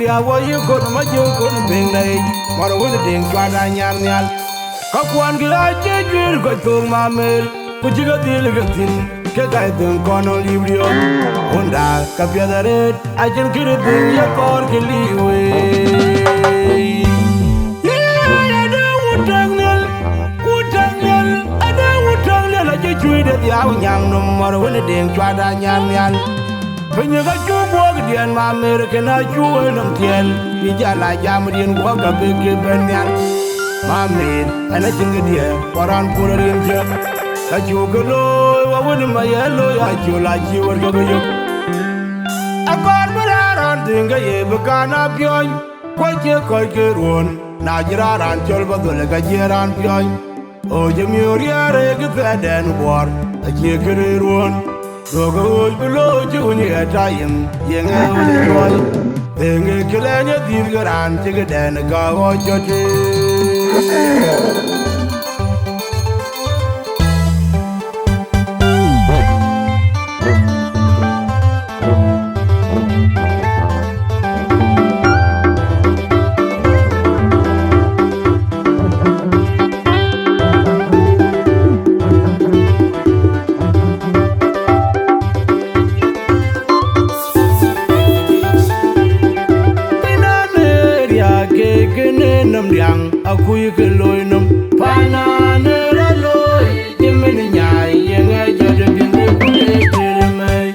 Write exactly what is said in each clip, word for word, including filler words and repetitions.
Ya wɔ yï kɔn ma jëŋ kɔn piŋ dai, mɔr wën diŋ cuat anyar nhial. Ka kuan kï aa cï juëër kɔc thok mamer, ku cï ke dhil ke thïn, ke kac dhëŋ kɔn ɔ liu riɔ̈ɔ̈k. Wunda ka piɛth arëët, acïn kërë dhëŋ ye kɔɔr kë liu wei. Yee, ade wut tak nhial, wut tak nhial, ade wut tak nhial, acï cuëëc de dhiau nyaŋ nɔm mɔr wën diŋ cuat anyar nhial. Piny ka cuk guɔ̈k diɛn mamer, kën a cuk wël nɔm tiɛɛl, bï jal a jam riɛn guɔ̈k ka bï ke bɛ̈n nhial. Mamer, ɛn acïn kë diɛɛr, ku raan puɔ̈r riɛn cë. Ka cuk ke looi, wa wën ma yɛ looi, a col a cï wär ke ke yök. Akɔɔr bï raan raan tïŋ ke ye bï kan a piɔ̈ny, ku acie kɔc ke ruɔ̈ɔ̈n, na cï raan raan cɔl ba dhöl, ka cie raan piɔ̈ny. Ɣööc ë miöör riɛɛr ë kë thɛɛrdɛn guɔ̈ɔ̈r, acie kërë ruɔ̈ɔ̈n. Duökï ɣööc bï looi cï wun ye tayim, ye ŋɛk wun ë cuɔl. Dhëŋ ë kë lɛny ë dhïth ke raan cï këdɛn ë gääk ɣɔɔc jɔt tëë. Kënë riääk ke kënë nɔm riaŋ, akuc ke looi nɔm. Panan ë rɔt looi, cï min nyaai, ye ŋɛk jɔt ë bïn de kul ë tëër ë mɛ̈i.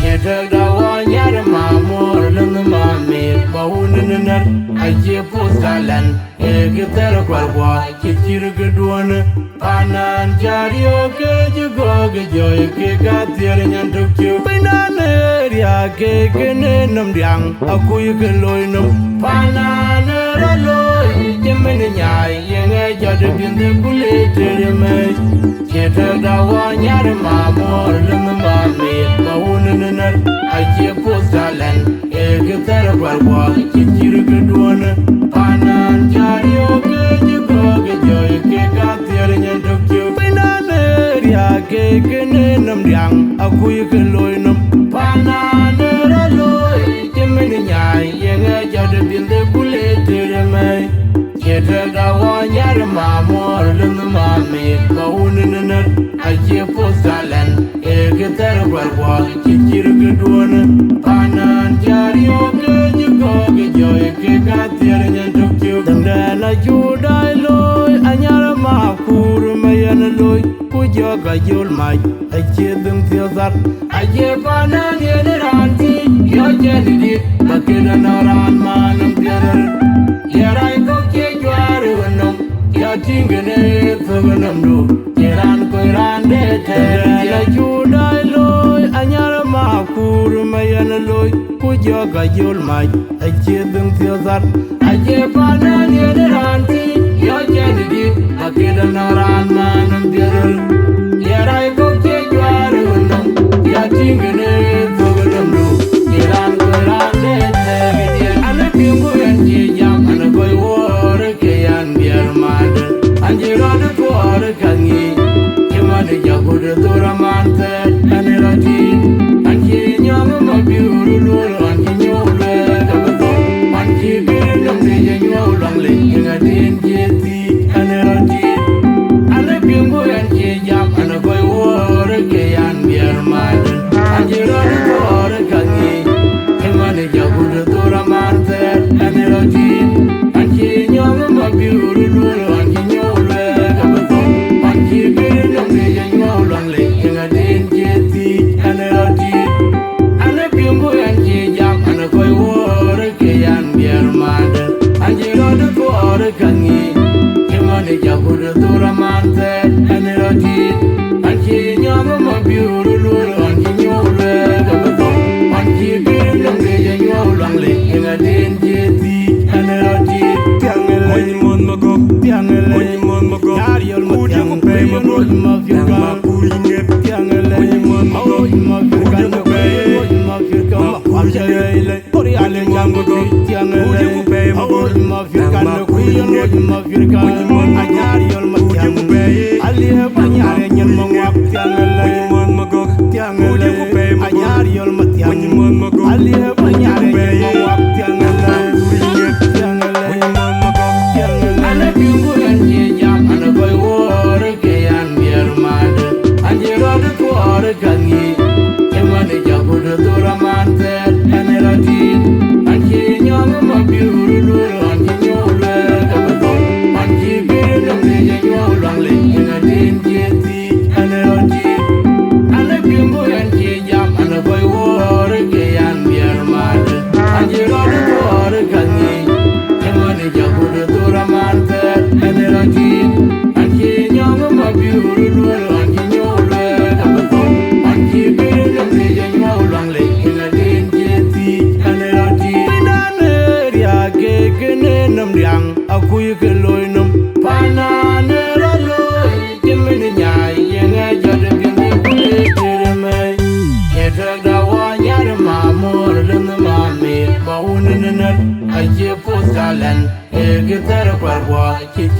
Ye tëkda wɔ nyar ë mamuɔɔr, lënh ë mamit, ba wun ë nɛ̈r, acie puth talɛn. Ee kë thɛɛr kuɛl guɔ cï cïr këduɔ̈n, panan cä riöök ke cï gɔ̈k ë jɔ̈ɔ̈i ke ka thiëër nyan tök cï. Pindan ë riääk ke kënë nɔm riaŋ, akuc ke looi nɔm. Panan ë rɔt looi, cï min nyaai, ye ŋɛk jɔt ë bïn de kul ë tëër ë mɛ̈i. Cï tëkda wɔ nyar ë mamuɔɔr, lënh ë mamit, ba wun ë nɛ̈r, acie puth talɛn. Ee kë thɛɛr kuɛl guɔ cï cïr këduɔ̈n, panan cä riöök ke cï gɔ̈k ë jɔ̈ɔ̈i ke ka thiëër nyan tök cï. Pindan ë riääk ke kënë nɔm riaŋ, akuc ke looi nɔm. Panan ë rɔt looi, cï min nyaai, ye ŋɛk jɔt ë bïn de kul ë tëër ë mɛ̈i. Cï tëkda wɔ nyar ë mamuɔɔr, lënh ë mamit, ba wun ë nɛ̈r, acie puth talɛn. Ee kë thɛɛr kuɛl guɔ cï cïr këduɔ̈n, panan cä riöök ke cï gɔ̈k ë jɔ̈ɔ̈i ke ka thiëër nyan tök cï. Dhëŋdɛn acuk daai looi, anyar ë makuur ma yɛn looi, ku jɔ̈ɔ̈k ka jol mac, acie dhëŋ thiɔ̈k thar. Acie panan yen raan thïn, yɔ̈c cɛn dït, ba këdë nɔŋ raan man nɔm piɛth röt. Ye rac kɔ̈k cie juaar ë ɣön nɔm, ya tïŋ kënë thök ë nɔmdu, ye raan kɔc raan de tɛ̈ɛ̈n. Dhëŋdɛn acuk daai looi, anyar ë makuur ma yɛn looi, ku jɔ̈ɔ̈k ka jol mac, acie dhëŋ thiɔ̈k thar. Acie panan yen raan thïn, yɔ̈c cɛn dït, ba këdë nɔŋ raan man nɔm piɛth röt. Ye rac kɔ̈k cie juaar ë ɣön nɔm, ya tïŋ kënë thök ë nɔmdu, ye raan kɔc raan de tɛ̈ɛ̈n. An ë piŋku ɛn cie jam, an ë kɔc wuɔɔr ke yan biɛɛr madë, an cï rɔt ë tuɔɔr ë ka ŋic, cï man ë jɔk kut ë dhor aman thɛɛr, an ë rɔt tït, an cï nyɔk ë mabiur ë luɔl, an cï nyuɔɔu luɛɛl ke bï thou, an cï bï nɔm de ye nyuɔɔu luaŋ lec, ë ŋadïn cï thiic, an ë rɔt tït. An ë piŋku ɛn cie jam, an ë kɔc wuɔɔr ke yan biɛɛr madë, an cï rɔt ë tuɔɔr ë ka ŋic, cï man ë jɔk kut ë dhor aman thɛɛr, an ë rɔt tït. An cï nyɔk ë mabiur ë luɔl, an cï nyuɔɔu luɛɛl ke bï thou, an cï bï nɔm de ye nyuɔɔu luaŋ lec, ë ŋadïn cï thiic, an ë rɔt tït. An ë piŋku ɛn cie jam, an ë kɔc wuɔɔr ke yan biɛɛr madë, an cï rɔt ë tuɔɔr ë ka ŋic, cï man ë jɔk kut ë dhor aman thɛɛr, an ë rɔt tït. An cï nyɔk ë mabiur ë luɔl, an cï nyuɔɔu luɛɛl ke bï thou, an cï bï nɔm de ye nyuɔɔu luaŋ lec, ë ŋadïn cï thiic, an ë rɔt tït. Thiaŋ ë lec, wony muɔ̈th ma gɔ̈k, thiaŋ ë lec, wony muɔ̈th ma gɔ̈k, nyar yol ma thiaŋ, ku pɛɛi ma bol, ma fiu ka, ma kuur yï ŋep, thiaŋ ë lec, wony muɔ̈th ma gɔ̈k, ma fiu ka, ku pɛɛi, ma fiu ka, ma kuur yï ŋep. Koryale nyam ku thiaŋ ë lec, ku pɛɛi ma bol, ma fiu ka, ku yï ŋep, ma fiu ka, anyar yol ma thiaŋ, aliep anyar ë nyin ma ŋuak thiaŋ ë lec, wony muɔ̈th ma gɔ̈k, thiaŋ ë lec, anyar yol ma thiaŋ, aliep anyar ë nyin ma ŋuak thiaŋ ë lec.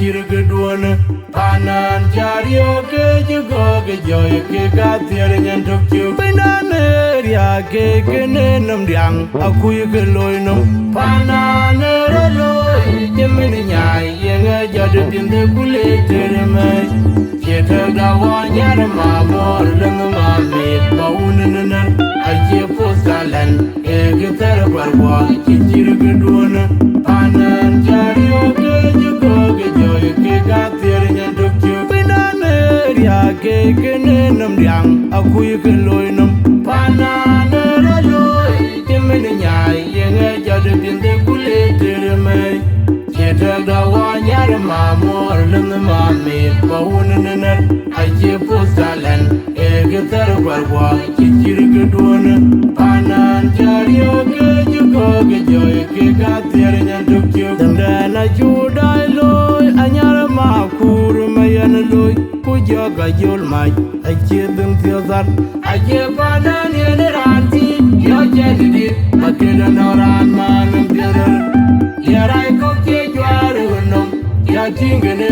Cït këduɔ̈n, panan cä riɔ̈ɔ̈k ke cï gɔ̈k ë jɔ̈ɔ̈c, ke ka thiëër nyin tök cök. Pindan ë riääk ke kënë nɔm diaŋ, akuc ke looi nɔm. Panan ë rɔt looi, cï min nyaai, yeŋa jɔt piŋ de ku le tëër mɛ̈c. Cï tëëkda wɔ nyar ma muɔɔr lëŋ ma mit, ma wun ë nɛn, acie puth talɛn. Ee kë thɛɛr kuɛɛr guɔ cï cït këduɔ̈n, panan cä riɔ̈ɔ̈k ke cï gɔ̈k ë jɔ̈ɔ̈c, ke ka thiëër nyin tök cök. Pindan ë riääk ke kënë nɔm diaŋ, akuc ke looi nɔm. Panan ë rɔt looi, cï min nyaai, yeŋa jɔt piŋ de ku le tëër mɛ̈c. Cï tëëkda wɔ nyar ma muɔɔr lëŋ ma mit, ma wun ë nɛn, acie puth talɛn. Ee kë thɛɛr kuɛɛr guɔ cï cït këduɔ̈n, panan cä riɔ̈ɔ̈k ke cï gɔ̈k ë jɔ̈ɔ̈c, ke ka thiëër nyin tök cök. Dɛ̈ŋdɛn acuk daai looi, anyar ma kuur ma yɛn looi, ku jɔ̈ɔ̈k ajol mac, acie dhëŋ thiɔ̈k thar. Acie panan yen raan thii, yɔ cɛn dït, ma këde nɔŋ raan man piɛth röl. Ye rac kɔ̈k cie juaar ë nɔm, ya tïŋ kënë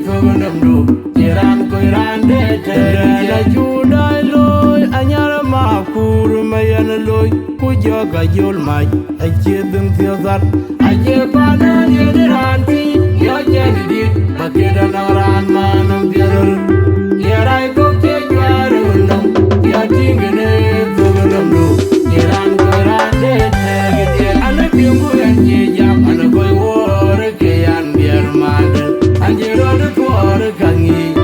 thök nɔmdu, ye raan kɔc raan dee tɛ̈ɛ̈n. Dɛ̈ŋdɛn acuk daai looi, anyar ma kuur ma yɛn looi, ku jɔ̈ɔ̈k ajol mac, acie dhëŋ thiɔ̈k thar. Acie panan yen raan thii, yɔ cɛn dït, ma këde nɔŋ raan man piɛth röl. Ye rac kɔ̈k cie juaar ë nɔm, ya tïŋ kënë thök nɔmdu, ye raan kɔc raan dee tɛ̈ɛ̈n. An, ë piŋku ɛn cie jam, an, ë kɔc wuɔɔr ke an biɛɛr madë, an, cie rɔt thuɔɔr ka ŋic,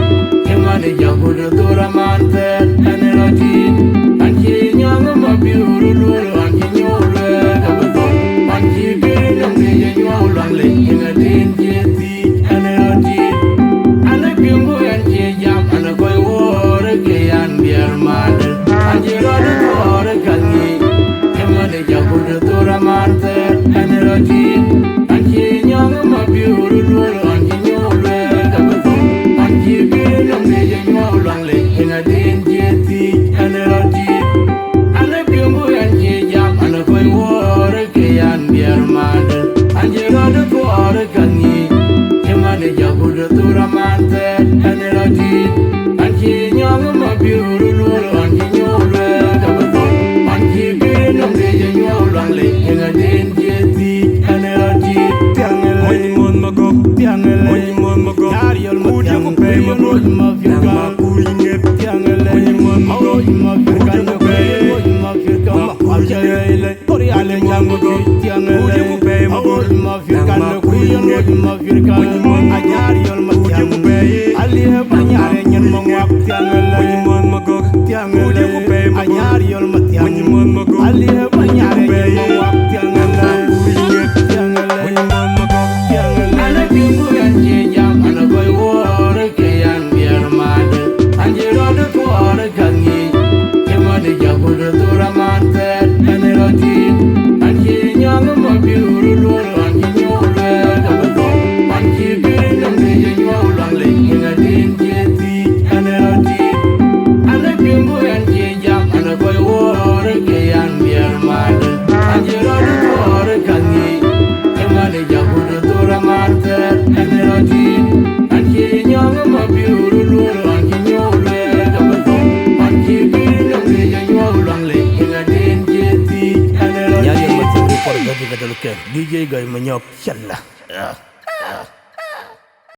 cï man ë jɔk ku de dhor aman thɛɛr, an, ë rɔt tiit, an, cie nyɔŋ ma biur luɔl, an, cie nyuɔɔu luɛɛl ka bï thɔ̈n, an, cie kërë nɔm de ye nyuɔɔu luaŋ lec, yen adïn cie thiic, an, ë rɔt tiit. An, ë piŋku ɛn cie jam, an, ë kɔc wuɔɔr ke an biɛɛr madë, an, cie rɔt thuɔɔr ka ŋic, cï man ë jɔk ku de dhor aman thɛɛr, an, ë rɔt tiit. An, cie nyɔŋ ma biur luɔl, an, cie nyuɔɔu luɛɛl ka bï thɔ̈n, an, cie kërë nɔm de ye nyuɔɔu luaŋ lec, yen adïn cie thiic, an, ë rɔt tiit. An, ë piŋku ɛn cie jam, an, ë kɔc wuɔɔr ke an biɛɛr madë, an, cie rɔt thuɔɔr ka ŋic, cï man ë jɔk ku de dhor aman thɛɛr, an, ë rɔt tiit. An, cie nyɔŋ ma biur luɔl, an, cie nyuɔɔu luɛɛl ka bï thɔ̈n, an, cie kërë nɔm de ye nyuɔɔu luaŋ lec, yen adïn cie thiic, an, ë rɔt tiit. Tiaŋ ëlë, mony muɔ̈th ma gɔ̈k, tiaŋ ëlë, mony muɔ̈th ma gɔ̈k, nyar yɔl ma ku diëk ku pɛɛi ma gɔ̈k, ma fiur ka, ma ku yï ŋet. Tiaŋ ëlë, mony muɔ̈th ma gɔ̈k, ma fiur ka, ku diëk ku pɛɛi, ma fiur ka, ma ku yï ŋet. Korial ë jam ku diëk ku pɛɛi ma gɔ̈k, ma fiur ka, ku yï ŋet, ma fiur ka, anyar yɔl ma tiaŋ. Aliëp anyar ë nyin ma ŋuak. Tiaŋ ëlë, mony muɔ̈th ma gɔ̈k, tiaŋ ëlë, ku diëk ku pɛɛi ma gɔ̈k, anyar yɔl ma tiaŋ. Mony muɔ̈th ma gɔ̈k, aliëp anyar ë nyin ma ŋuak. Tiaŋ ëlë, tiaŋ ëlë, mony muɔ̈th ma gɔ̈k, tiaŋ ëlë. An, ë piŋku ɛn cie jam, an, ë kɔc wuɔɔr ke an biɛɛr madë, an, cie rɔt thuɔɔr ka ŋic, cï man ë jɔk ku de dhor aman thɛɛr, an, ë rɔt tiit. An, cie nyɔŋ ma biur luɔl, an, cie nyuɔɔu luɛɛl ka bï thɔ̈n, an, cie kërë nɔm de ye nyuɔɔu luaŋ lec, yen adïn cie thiic, an, ë rɔt tiit. An, ë piŋku ɛn cie jam, an, ë kɔc wuɔɔr ke an biɛɛr madë, an, cie rɔt thuɔɔr ka ŋic, cï man ë jɔk ku de dhor aman thɛɛr, an, ë rɔt tiit. An, cie nyɔŋ ma biur luɔl, an, cie nyuɔɔu luɛɛl ka bï thɔ̈n, an, cie kërë nɔm de ye nyuɔɔu luaŋ lec, yen adïn cie thiic, an, ë rɔt tiit. Nyar yɔl ma tiaŋ record, gädï gädäl kɛn, D J Gäi Manyɔk, yalla.